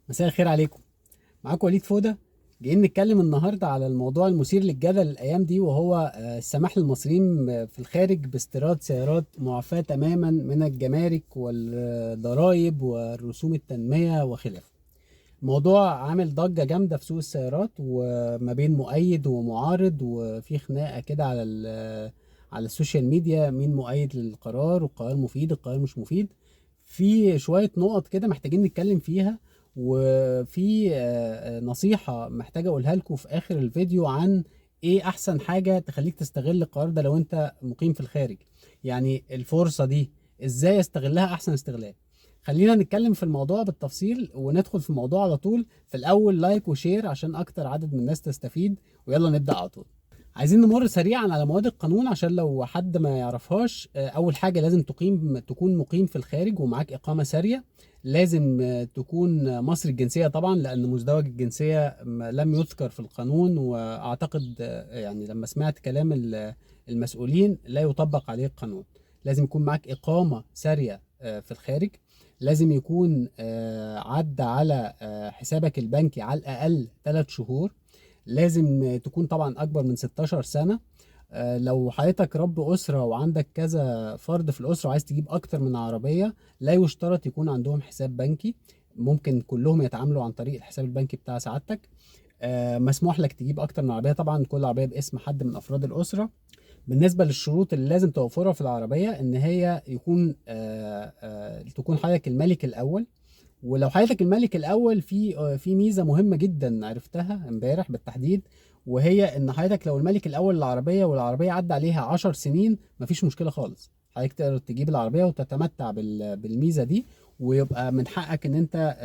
مساء الخير عليكم. معاكم وليد فودة. جايين نتكلم النهارده على الموضوع المثير للجدل الايام دي، وهو السماح للمصريين في الخارج باستيراد سيارات معفاة تماما من الجمارك والضرائب والرسوم التنمية وخلافه. الموضوع عامل ضجة جامدة في سوق السيارات، وما بين مؤيد ومعارض، وفي خناقة كده على ال social media، مين مؤيد للقرار والقرار مفيد القرار مش مفيد. في شوية نقط كده محتاجين نتكلم فيها، وفي نصيحة محتاج اقولها لكم في اخر الفيديو عن ايه احسن حاجة تخليك تستغل القرار ده لو انت مقيم في الخارج، يعني الفرصة دي ازاي استغلها احسن استغلال. خلينا نتكلم في الموضوع بالتفصيل وندخل في الموضوع على طول. في الاول like و share عشان اكتر عدد من الناس تستفيد، ويلا نبدأ على طول. عايزين نمر سريعا على مواد القانون عشان لو حد ما يعرفهاش. اول حاجة لازم تكون مقيم في الخارج ومعاك اقامة سارية. لازم تكون مصري الجنسية طبعا، لان مزدوج الجنسية لم يذكر في القانون، واعتقد لما سمعت كلام المسؤولين لا يطبق عليه القانون. لازم يكون معاك اقامة سارية في الخارج. لازم يكون عدى على حسابك البنكي على الاقل 3 شهور. لازم تكون طبعا اكبر من 16 سنة. لو حضرتك رب أسرة وعندك كذا فرد في الأسرة وعايز تجيب أكتر من عربية، لا يشترط يكون عندهم حساب بنكي، ممكن كلهم يتعاملوا عن طريق الحساب البنكي بتاع سعادتك. مسموح لك تجيب أكتر من عربية، طبعا كل عربية باسم حد من أفراد الأسرة. بالنسبة للشروط اللي لازم توفرها في العربية، إن هي تكون حضرتك الملك الأول. ولو حضرتك الملك الأول في ميزة مهمة جدا عرفتها امبارح بالتحديد، وهي إن حضرتك لو الملك الأول للعربية والعربية عدى عليها 10 سنين مفيش مشكلة خالص، حضرتك تقدر تجيب العربية وتتمتع بالميزة دي، ويبقى من حقك إن أنت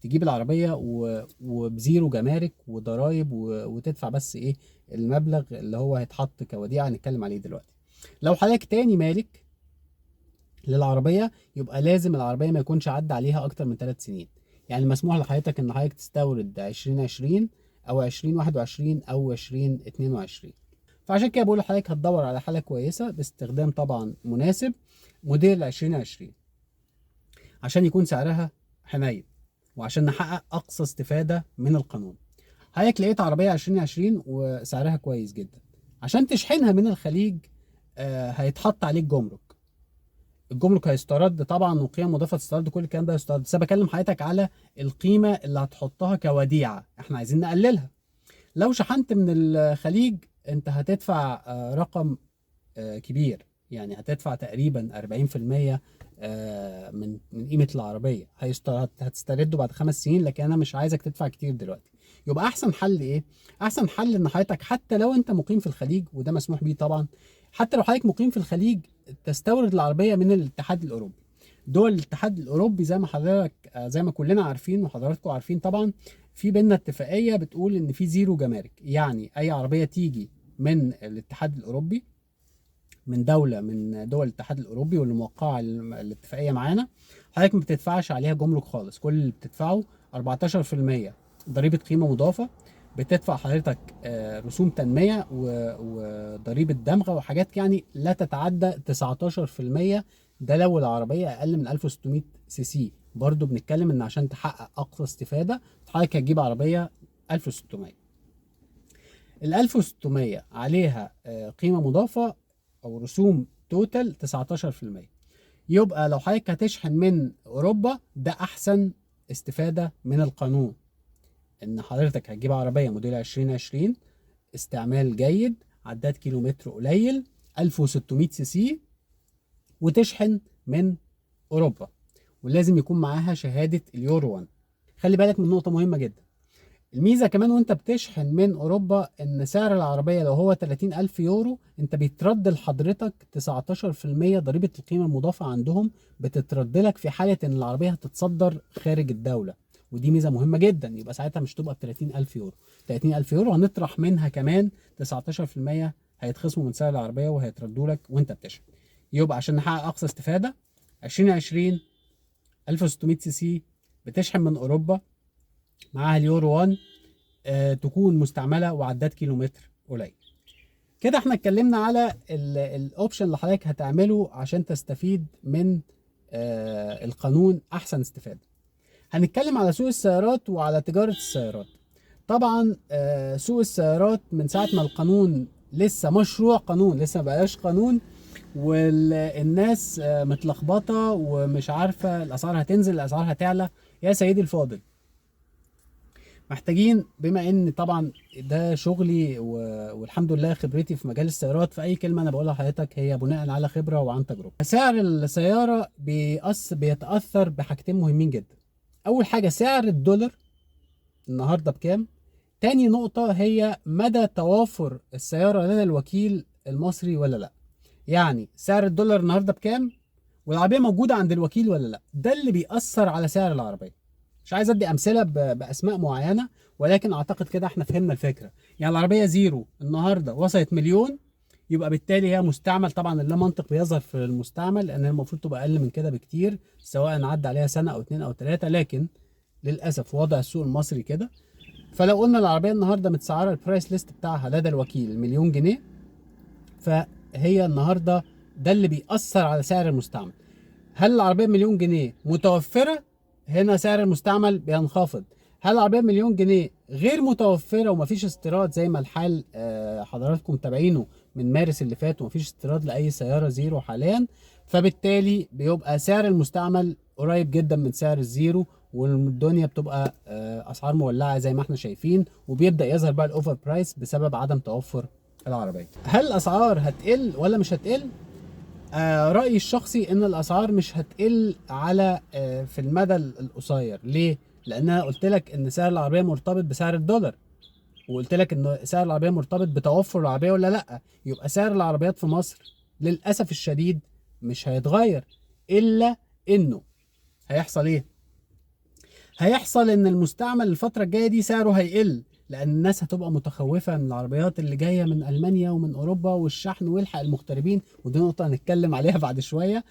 تجيب العربية وبزيرو جمارك وضرايب وتدفع بس المبلغ اللي هو هيتحط كوديعة هنتكلم عليه دلوقتي. لو حضرتك تاني مالك للعربية يبقى لازم العربية ما يكونش عدى عليها أكتر من 3 سنين، يعني مسموح لحضرتك إن حضرتك تستورد عشرين عشرين أو عشرين واحد وعشرين أو عشرين اتنين وعشرين. فعشان كده بقول لحضرتك هتدور على حالة كويسة باستخدام طبعا مناسب موديل 2020 عشان يكون سعرها حنين وعشان نحقق أقصى استفادة من القانون. حضرتك لقيت عربية 2020 وسعرها كويس جدا، عشان تشحنها من الخليج هيتحط عليك جمرك. الجمرك هيسترد طبعا، وقيم مضافة تسترد، كل الكلام ده هيسترد. بس انا بكلم حضرتك على القيمة اللي هتحطها كوديعه، احنا عايزين نقللها. لو شحنت من الخليج انت هتدفع رقم كبير، يعني هتدفع تقريبا أربعين في المية، من قيمة العربية، هتسترده بعد 5 سنين، لكن انا مش عايزك تدفع كتير دلوقتي. يبقى احسن حل ايه؟ احسن حل ان حضرتك حتى لو انت مقيم في الخليج، وده مسموح بيه طبعا، حتى لو حضرتك مقيم في الخليج تستورد العربية من الاتحاد الأوروبي. دول الاتحاد الأوروبي زي ما كلنا عارفين وحضراتكم عارفين طبعا، في بيننا اتفاقية بتقول إن في زيرو جمارك، يعني أي عربية تيجي من الاتحاد الأوروبي، من دولة من دول الاتحاد الأوروبي واللي موقعة الاتفاقية معانا، حضرتك ما بتدفعش عليها جمرك خالص. كل اللي بتدفعه أربعتاشر في المية ضريبة قيمة مضافة، بتدفع حضرتك رسوم تنمية وضريبة دمغة وحاجات لا تتعدى تسعتاشر في المية، ده لو العربية أقل من 1600 سي سي. برضو بنتكلم إن عشان تحقق أقصى استفادة حضرتك هتجيب عربية 1600. ال 1600 عليها قيمة مضافة أو رسوم توتال تسعتاشر في المية. يبقى لو حضرتك هتشحن من أوروبا ده أحسن استفادة من القانون، إن حضرتك هتجيب عربية موديل 2020 استعمال جيد، عداد كيلومتر قليل، 1600 سي سي، وتشحن من أوروبا، ولازم يكون معاها شهادة اليورو 1. خلي بالك من نقطة مهمة جدا، الميزة كمان وانت بتشحن من أوروبا إن سعر العربية لو هو 30,000 يورو انت بيترد لحضرتك تسعتاشر في المية ضريبة القيمة المضافة عندهم، بتترد لك في حالة إن العربية هتتصدر خارج الدولة، ودي ميزة مهمة جدا. يبقى ساعتها مش تبقى ب 30,000 يورو، 30,000 يورو هنطرح منها كمان تسعتاشر في المية هيتخصموا من سعر العربية وهيتردوا لك وانت بتشحن. يبقى عشان نحقق أقصى استفادة 2020 1600 سي سي بتشحن من أوروبا معاها اليورو 1، تكون مستعملة وعداد كيلومتر قليل. كده احنا اتكلمنا على الاوبشن اللي حضرتك هتعمله عشان تستفيد من القانون احسن استفادة. هنتكلم على سوق السيارات وعلى تجارة السيارات. طبعا سوق السيارات من ساعة ما القانون لسه مشروع قانون، لسه ما بقاش قانون، والناس متلخبطة ومش عارفة الأسعار هتنزل الأسعار هتعلى. يا سيدي الفاضل، محتاجين، بما ان طبعا ده شغلي والحمد لله خبرتي في مجال السيارات، فأي كلمة انا بقولها لحضرتك هي بناء على خبرة وعن تجربة. سعر السيارة بيتأثر بحاجتين مهمين جدا. اول حاجة سعر الدولار النهاردة بكام، تاني نقطة هي مدى توافر السيارة لدى الوكيل المصري ولا لا. يعني سعر الدولار النهاردة بكام، والعربية موجودة عند الوكيل ولا لا، ده اللي بيأثر على سعر العربية. مش عايز ادي امثلة باسماء معينة، ولكن اعتقد كده احنا فهمنا الفكرة. يعني العربية زيرو النهارده وصلت مليون، يبقى بالتالي هي مستعمل. طبعا اللا منطق بيظهر في المستعمل، لان المفروض تبقى اقل من كده بكتير، سواء عدى عليها سنة او 2 او 3، لكن للاسف وضع السوق المصري كده. فلو قلنا العربية النهارده متسعره ال price list بتاعها لدى الوكيل مليون جنيه، فهي النهارده ده اللي بيأثر على سعر المستعمل. هل العربية مليون جنيه متوفرة؟ هنا سعر المستعمل بينخفض. هل العربية مليون جنيه غير متوفرة ومفيش استيراد زي ما الحال حضراتكم تابعينه من مارس اللي فات، ومفيش استيراد لأي سيارة زيرو حاليا، فبالتالي بيبقى سعر المستعمل قريب جدا من سعر الزيرو، والدنيا بتبقى أسعار مولعة زي ما احنا شايفين، وبيبدأ يظهر بقى ال over price بسبب عدم توفر العربية. هل الأسعار هتقل ولا مش هتقل؟ رأيي الشخصي إن الأسعار مش هتقل على في المدى القصير. ليه؟ لأن أنا قلت لك إن سعر العربية مرتبط بسعر الدولار، وقلت لك إن سعر العربية مرتبط بتوفر العربية ولا لأ. يبقى سعر العربيات في مصر للأسف الشديد مش هيتغير، إلا إنه هيحصل إيه؟ هيحصل إن المستعمل الفترة الجاية دي سعره هيقل، لأن الناس هتبقى متخوفة من العربيات اللي جاية من ألمانيا ومن أوروبا والشحن ويلحق المغتربين، ودي نقطة هنتكلم عليها بعد شوية.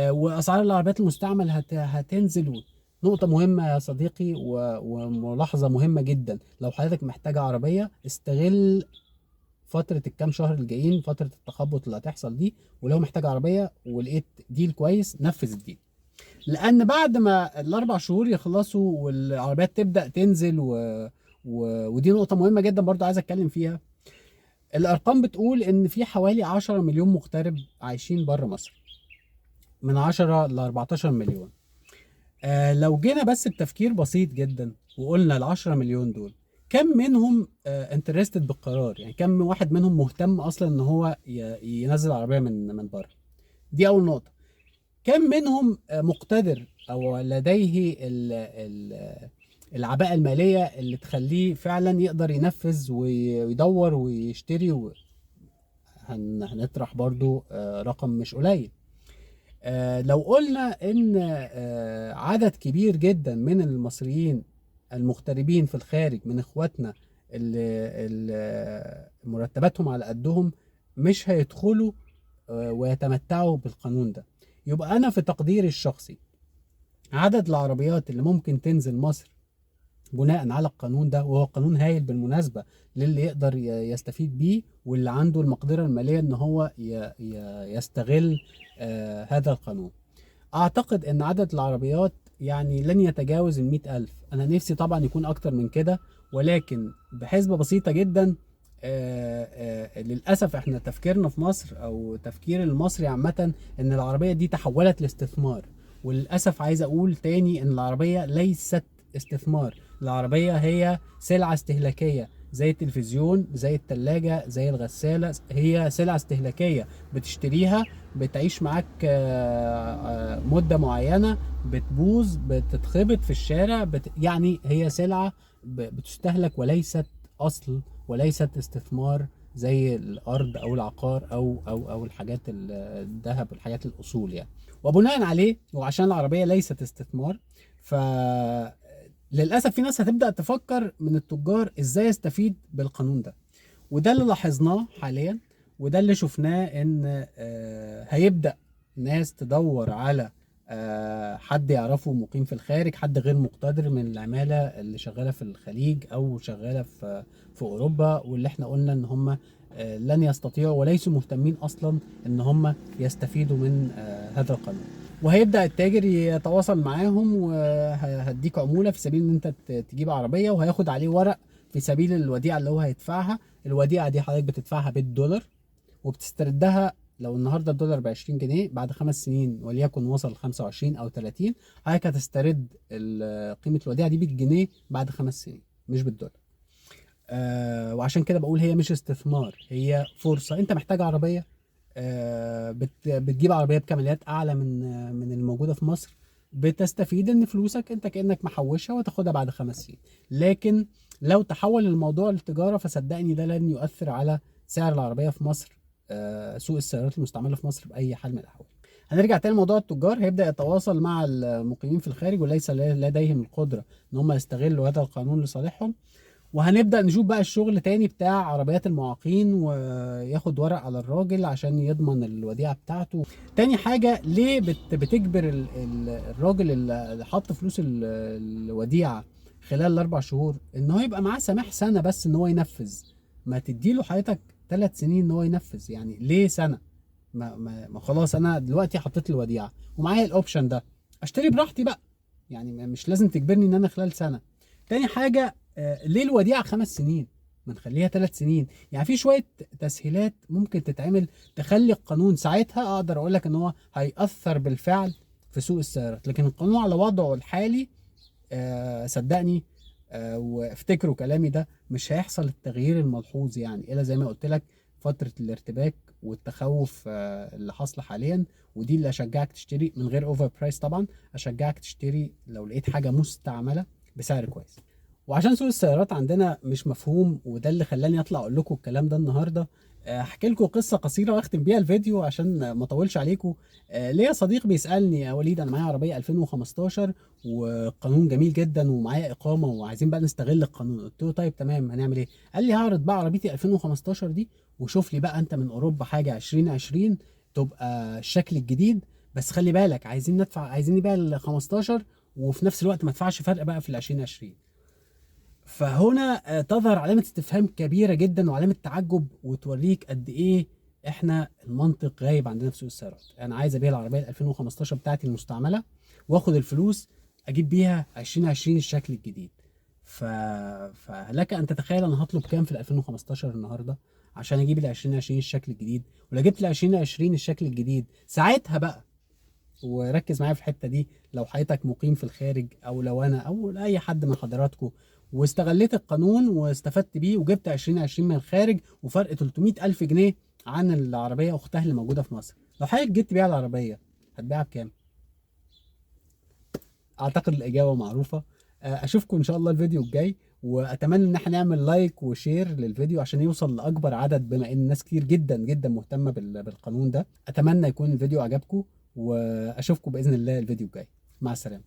وأسعار العربيات المستعمل هتنزل. نقطة مهمة يا صديقي وملاحظة مهمة جدا، لو حضرتك محتاج عربية استغل فترة الكام شهر الجايين، فترة التخبط اللي هتحصل دي، ولو محتاج عربية ولقيت ديل كويس نفذ الديل، لأن بعد ما ال4 شهور يخلصوا والعربيات تبدأ تنزل ودي نقطة مهمة جدا برضو عايز اتكلم فيها. الارقام بتقول ان في حوالي 10 مليون مغترب عايشين بره مصر، من 10 ل 14 مليون. لو جينا بس بتفكير بسيط جدا وقلنا ال10 مليون دول كم منهم interested بالقرار، يعني كم واحد منهم مهتم اصلا ان هو ينزل عربية من بره؟ دي اول نقطة. كم منهم مقتدر او لديه العباءة المالية اللي تخليه فعلا يقدر ينفذ ويدور ويشتري؟ هنطرح برضو رقم مش قليل. لو قلنا ان عدد كبير جدا من المصريين المغتربين في الخارج، من اخواتنا اللي مرتباتهم على قدهم، مش هيدخلوا ويتمتعوا بالقانون ده. يبقى انا في تقديري الشخصي عدد العربيات اللي ممكن تنزل مصر بناء على القانون ده، وهو قانون هايل بالمناسبة للي يقدر يستفيد بيه واللي عنده المقدرة المالية ان هو يستغل هذا القانون، اعتقد ان عدد العربيات يعني لن يتجاوز 100,000. انا نفسي طبعا يكون اكتر من كده، ولكن بحسبة بسيطة جدا للأسف احنا تفكيرنا في مصر او تفكير المصري عامة ان العربية دي تحولت لاستثمار، وللأسف عايز اقول تاني ان العربية ليست استثمار، العربية هي سلعة استهلاكية زي التلفزيون زي التلاجة زي الغسالة، هي سلعة استهلاكية بتشتريها بتعيش معاك مدة معينة، بتبوظ، بتتخبط في الشارع، يعني هي سلعة بتستهلك وليست أصل وليست استثمار زي الأرض أو العقار أو أو أو الحاجات الذهب والحاجات الأصول يعني. وبناء عليه وعشان العربية ليست استثمار، ف للأسف في ناس هتبدأ تفكر من التجار إزاي يستفيد بالقانون ده، وده اللي لاحظناه حاليا وده اللي شفناه، إن هيبدأ ناس تدور على حد يعرفه مقيم في الخارج، حد غير مقتدر من العمالة اللي شغالة في الخليج أو شغالة في أوروبا، واللي احنا قلنا إن هم لن يستطيعوا وليسوا مهتمين أصلا إن هم يستفيدوا من هذا القانون. وهيبدا التاجر يتواصل معاهم وهديك عمولة في سبيل ان انت تجيب عربية، وهياخد عليه ورق في سبيل الوديعة اللي هو هيدفعها. الوديعة دي حضرتك بتدفعها بالدولار وبتستردها. لو النهارده الدولار ب 20 جنيه، بعد 5 سنين وليكن وصل 25 او 30، حضرتك هتسترد قيمة الوديعة دي بالجنيه بعد 5 سنين مش بالدولار. وعشان كده بقول هي مش استثمار، هي فرصة. انت محتاج عربية، بتجيب عربية بكماليات اعلى من الموجودة في مصر، بتستفيد ان فلوسك انت كانك محوشها وتاخدها بعد 5 سنين. لكن لو تحول الموضوع للتجارة فصدقني ده لن يؤثر على سعر العربية في مصر، سوق السيارات المستعملة في مصر باي حال من الاحوال. هنرجع تاني لموضوع التجار. هيبدا يتواصل مع المقيمين في الخارج وليس لديهم القدرة ان هم يستغلوا هذا القانون لصالحهم. وهنبدا نشوف بقى الشغل تاني بتاع عربيات المعاقين، وياخد ورق على الراجل عشان يضمن الوديعة بتاعته. تاني حاجة، ليه بتجبر الراجل اللي حط فلوس الوديعة خلال ال4 شهور ان هو يبقى معاه سماح سنة بس ان هو ينفذ؟ ما تديله حضرتك 3 سنين ان هو ينفذ، يعني ليه سنة؟ ما خلاص انا دلوقتي حطيت الوديعة ومعايا ال option ده، اشتري براحتي بقى، يعني مش لازم تجبرني ان انا خلال سنة. تاني حاجة، ليه الوديعة 5 سنين؟ ما نخليها 3 سنين. يعني في شوية تسهيلات ممكن تتعمل تخلي القانون ساعتها اقدر اقول لك ان هو هيأثر بالفعل في سوق السيارات. لكن القانون على وضعه الحالي صدقني، وافتكروا كلامي ده، مش هيحصل التغيير الملحوظ، يعني الا زي ما قلت لك فترة الارتباك والتخوف اللي حاصله حاليا. ودي اللي اشجعك تشتري من غير over price طبعا، اشجعك تشتري لو لقيت حاجة مستعملة بسعر كويس. وعشان سوق السيارات عندنا مش مفهوم، وده اللي خلاني اطلع اقول لكم الكلام ده النهارده، احكي لكم قصة قصيرة واختم بيها الفيديو عشان ما اطولش عليكم. ليا صديق بيسالني، يا وليد انا معايا عربية 2015 وقانون جميل جدا ومعايا اقامه وعايزين بقى نستغل القانون. قلت له طيب تمام، هنعمل ايه؟ قال لي هعرض بقى عربيتي 2015 دي، وشوف لي بقى انت من اوروبا حاجة 2020 تبقى الشكل الجديد، بس خلي بالك عايزين ندفع، عايزين نبيع ال 15 وفي نفس الوقت ما ادفعش فرق بقى في ال 2020. فهنا تظهر علامة استفهام كبيرة جدا وعلامة تعجب، وتوريك قد ايه احنا المنطق غايب عندنا في سوق السيارات. انا عايز ابيع العربية 2015 بتاعتي المستعملة واخد الفلوس اجيب بيها 2020 الشكل الجديد. فلك ان تتخيل انا هطلب كام في 2015 النهارده عشان اجيب ال 2020 الشكل الجديد. ولو جبت ال 2020 الشكل الجديد ساعتها بقى، وركز معايا في الحتة دي، لو حضرتك مقيم في الخارج او لو انا او اي حد من حضراتكم واستغليت القانون واستفدت بيه وجبت 2020 من الخارج وفرق 300,000 جنيه عن العربية اختها اللي موجودة في مصر، لو حضرتك جيت تبيع العربية هتبيعها بكام؟ اعتقد الاجابة معروفة. اشوفكم ان شاء الله الفيديو الجاي، واتمنى ان احنا نعمل like و share للفيديو عشان يوصل لاكبر عدد، بما ان ناس كتير جدا جدا مهتمة بالقانون ده. اتمنى يكون الفيديو عجبكم، واشوفكم باذن الله الفيديو الجاي. مع السلامة.